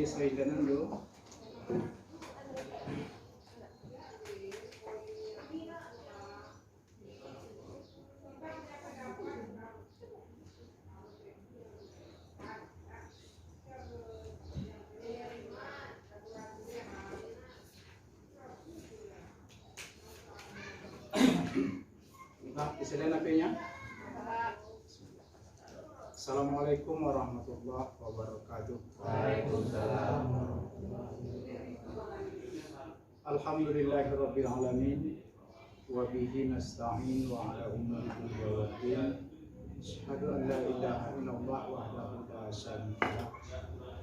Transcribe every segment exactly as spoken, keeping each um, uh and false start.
Saidanan dulu. Nah, disediakan H P-nya. Assalamualaikum warahmatullahi wabarakatuh. Waalaikumsalam warahmatullahi wabarakatuh. Alhamdulillahirabbil alamin. Wa bihi nasta'in wa ala umuri dunya waddin. Asyhadu an la ilaha illallah wahdahu la syarika lah.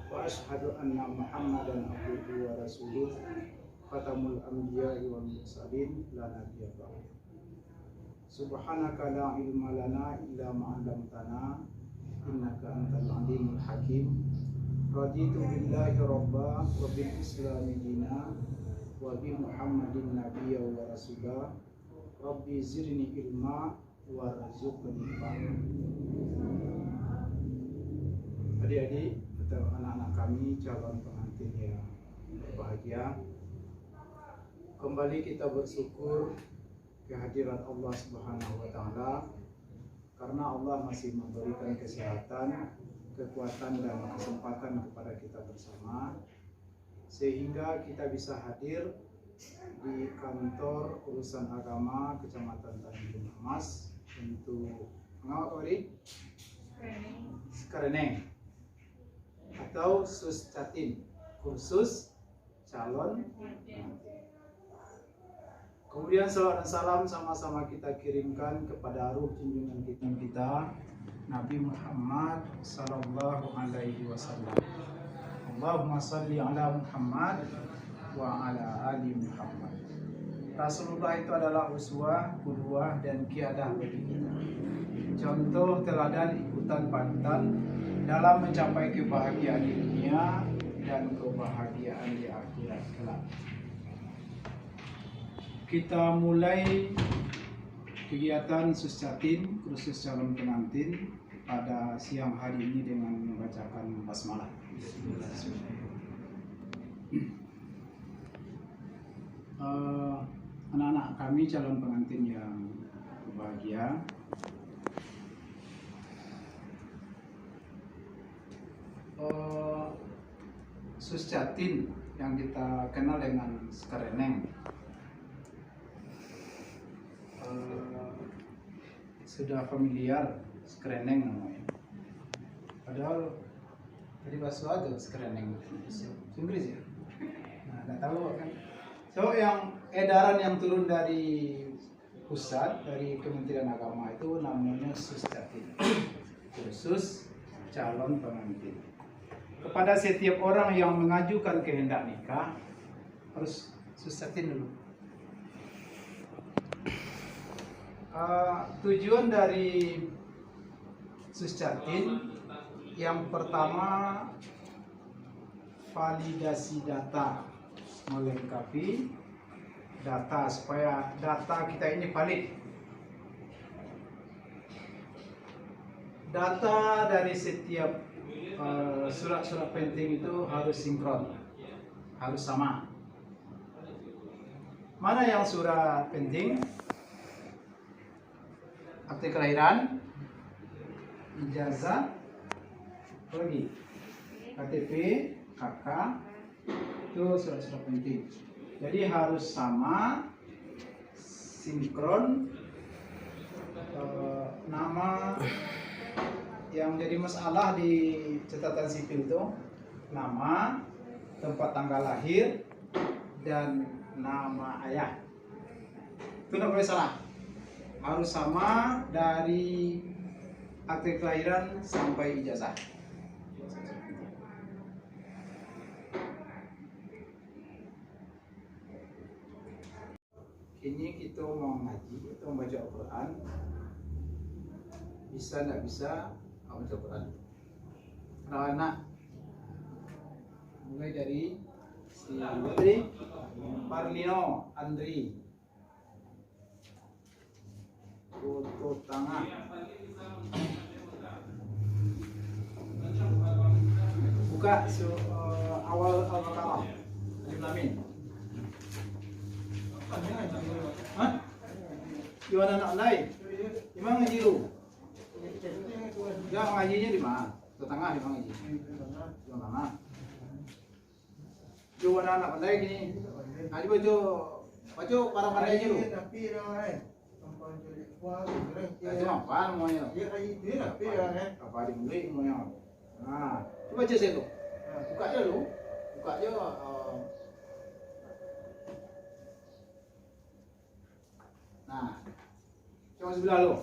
Wa asyhadu anna Muhammadan abduhu wa rasuluh. Khatamul anbiya'i wal mursalin, la nabiyya ba'dah. Subhanaka la ilma lana illa ma 'allamtana, innaka antal alimul hakim. Raditu billahi rabba, wa bil islami dina, wa bi Muhammadin nabiyya wa rasula. Rabbi zidni ilma, warzuqni fahma. Adik-adik atau anak-anak kami, calon pengantin yang berbahagia, kembali kita bersyukur kehadirat Allah Subhanahu wa Ta'ala, karena Allah masih memberikan kesehatan, kekuatan, dan kesempatan kepada kita bersama, sehingga kita bisa hadir di kantor urusan agama Kecamatan Tanjung Emas untuk mengawal screening atau suscatin, kursus calon pengantin. Kemudian salawat dan salam sama-sama kita kirimkan kepada ruh junjungan kita, kita, Nabi Muhammad sallallahu alaihi wasallam. Allahumma salli ala Muhammad wa ala ali Muhammad. Rasulullah itu adalah uswah, qudwah, dan qiyadah bagi kita. Contoh teladan ikutan panutan dalam mencapai kebahagiaan di dunia dan kebahagiaan di akhirat kelak. Kita mulai kegiatan Suscatin, kursus calon pengantin, pada siang hari ini dengan membacakan basmalah. Eh, anak-anak kami calon pengantin yang berbahagia, eh, Suscatin yang kita kenal dengan screening, eh, sudah familiar screening namanya. Padahal dari bahasa aja screening. Inggris ya? Nah, nggak tahu kan. So, yang edaran yang turun dari pusat, dari Kementerian Agama itu namanya Suscatin. Kursus calon pengantin. Kepada setiap orang yang mengajukan kehendak nikah, harus Suscatin dulu. Ah, tujuan dari Suscatin yang pertama, validasi data, melengkapi data supaya data kita ini valid. Data dari setiap, eh, surat-surat penting itu harus sinkron, harus sama. Mana yang surat penting? Akte kelahiran, ijazah, apa lagi? K T P, K K, itu surat-surat penting. Jadi harus sama, sinkron, eh, nama yang jadi masalah di catatan sipil itu, nama, tempat tanggal lahir, dan nama ayah. Itu ndak boleh salah. Harus sama dari akte kelahiran sampai ijazah. Kini kita mau ngaji atau membaca Al-Quran, bisa ndak bisa, ah, baca Al-Quran. Anak-anak, mulai dari si Andri, Parlino, Andri. Foto tangah. Buka su-, eh, Awal Al-Baqarah. Alif Lam Mim. Hah? Di mana nak pandai? Imam ngaji lu. Ya, ngajinya di mana? Di tangah di mana ngaji? Di mana? Di mana nak pandai kini? Nah, dibaco, baco parang-parang aja lu. Nah, itu apa namanya? Apa di mulut namanya? Nah, coba cek saya tu. Buka aja lu. Buka aja. Eh. Nah, coba sebelah lu.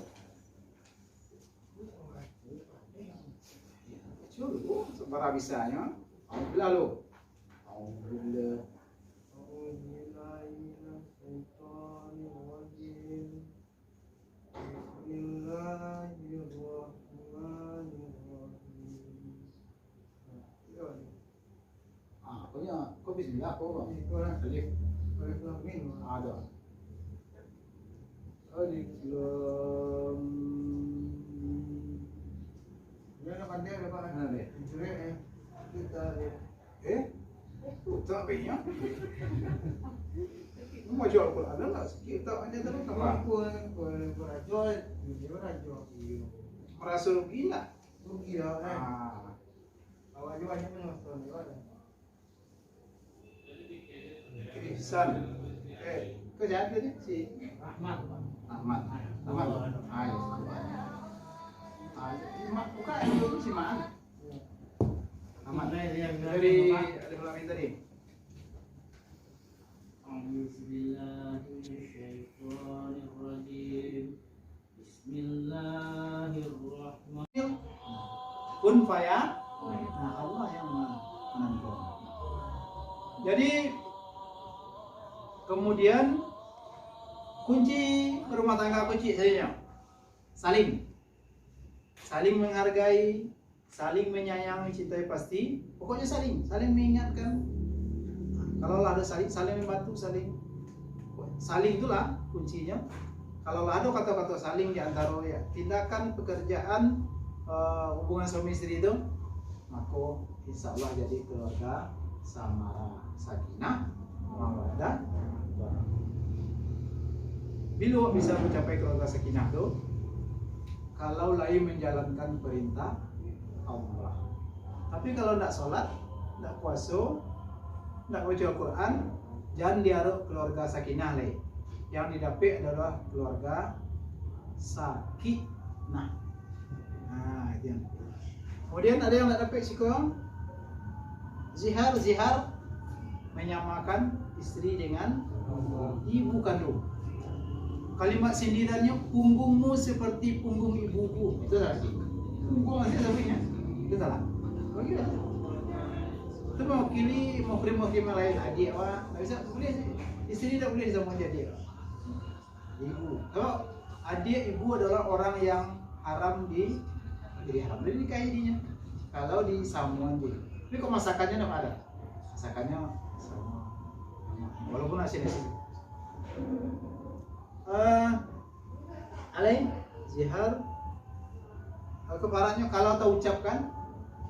Cuba lu, sebarang bisanya. Sebelah lu. Alhamdulillah. Bismillahirrahmanirrahim. Ah, kau nya, kau bismillah, kau bang. Alif. Alif Lam Mim. Ah, ada. Alif Lam Mim. Dia nak pandai dah, Pak. Mana dia? Jerit, eh. Kita dia. Eh? Tak banyak. Mau baca Al-Quran lah, sikit tak banyak tak apa. Kau, kau, kau raja, dia raja. Merasa rugi tak? Rugi lah, eh. Ah. Awak je banyak penonton juga dah. Ihsan. Eh, kau siapa tadi? Si Ahmad. Ahmad. Ahmad. Ah, ya. Ah, ya. Mak, buka yang dulu si Mak. Ahmad. Dari Alif Lam Mim tadi. A'udzubillahi minasyaitonirrajim. Bismillahirrahmanirrahim. Kun faya-, nah, Allah yang menentukan. Jadi, kemudian kunci rumah tangga kunci saja. Saling. Saling menghargai, saling menyayangi, cintai pasti. Pokoknya saling, saling mengingatkan. Kalau lah ada saling, saling membantu, saling, saling itulah kuncinya. Kalau lah ada kata-kata saling di antara ya, tindakan, pekerjaan, eh, hubungan suami isteri itu, maka insya Allah jadi keluarga samara, sakinah, mawaddah, warahmah. Bila bisa mencapai keluarga sakinah tu, kalau lai menjalankan perintah Allah. Tapi kalau ndak solat, ndak puaso, ndak baca Al-Quran, jan diarok keluarga sakinah lai. Yang didapek adalah keluarga sakinah. Nah, itu yang. Kemudian ada yang ndak dapek siko, zihar, zihar. Menyamakan isteri dengan ibu kandung. Kalimat sindirannyo, "Punggungmu seperti punggung ibuku." Itu salah. Punggung masih sabuiknyo. Itu salah. Bagi lah. Itu mewakili muhrim-muhrim yang lain. Adik awak, tak bisa, boleh. Isteri tak boleh disambung jadi adik awak. Ibu. Kalau adik ibu adalah orang yang haram di, jadi haram dinikahi dinyo. Kalau di samuan tu. Tapi kok masakannya ndak ada. Masakannya sama. Walaupun nasi-nasi. Eh, alai, zihar, eh, kafaratnyo kalau taucapkan,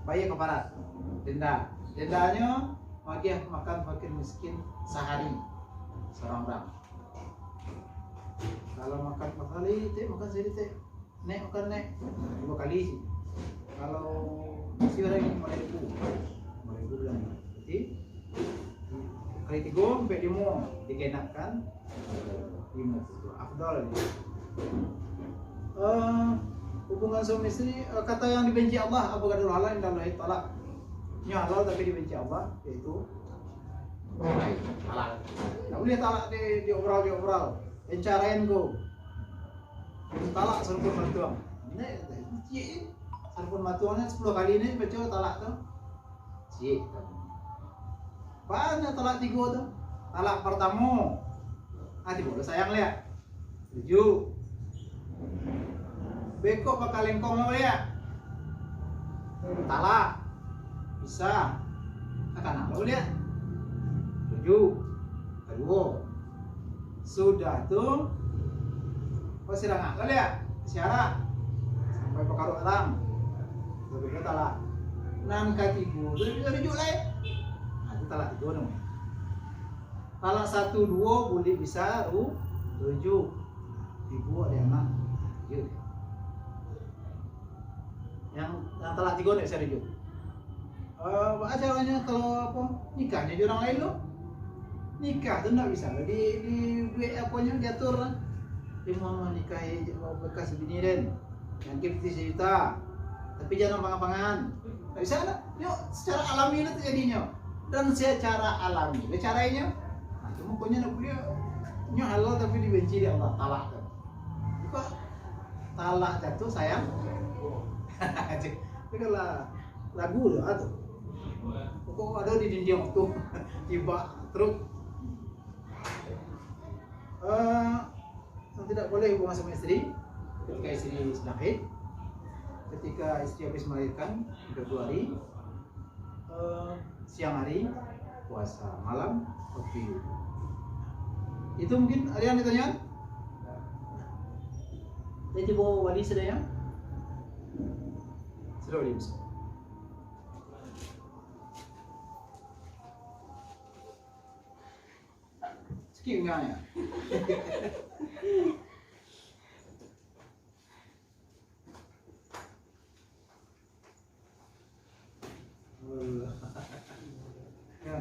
bayar kafarat. Denda. Dendanyo magiah makan fakir miskin sahari. Surang urang. Kalau makan empat kali, tek, makan sahari, tek. Nek makan, nek. Dua kali sih. Kalau nasi urang limo ribu. Limo ribu bulan. Jadi, kali tigo sampai limo, digenapkan limo puluh. Afdal. Eh, hubungan suami isteri, eh, kata yang dibenci Allah, abghadul halal indallahi talak. Yang halal tapi dibenci Allah, yaitu talak. Tak boleh talak di, diobral, diobral. Encarain ko. Talak saruput matuang. Ni, ciek. Saruput matuang ni sepuluh kali ni baca talak tu. Ciek. Banyak talak tigo tu. Talak pertamo. Ah, tibo lah sayang liak. Tujuh. Bekok bakal lengkong lo liak. Talak. Bisa. Kakanak lo liak. Tujuh. Kaduo. Sudah tu, pasirangak lo liak. Siarak. Sampai pakaruak alam. Tujuh talak. Nan katigo, tujuh, tujuh lai. Talak tigo namonyo. Talak satu duo buliah bisa ru-, rujuik. Ibu ado anak. Rujuik. Yang, yang talak tigo ndak bisa rujuik. Eh, baa caronyo kalau apo, nikahnyo jo urang lain lo? Nikah tu ndak bisa lo di, dibuek aponyo, diatur. Dia mau menikahi bekas bini den. Yang gift sajuta. Tapi jangan pangan-pangan. Tak bisa lah. Nyo secara alami lah terjadinyo. Dan secara alami lah carainyo. Nah, itu makanya nak kuliah. Nyo halal tapi dibenci dek Allah. Talak tu. Bukan talak jatuh sayang. Itu kan lah lagu tu, ah, tu. Pokok ada di dinding tu. Tiba truk. Eh, yang tidak boleh hubungan sama istri ketika istri sedang haid, ketika istri habis melahirkan, tiga puluh hari, eh, siang hari puasa, malam kopi. Itu mungkin ada yang ditanyakan? Jadi, bawa wali sadaya. Sudah wali bisa. Sikit ngah ya. Ya.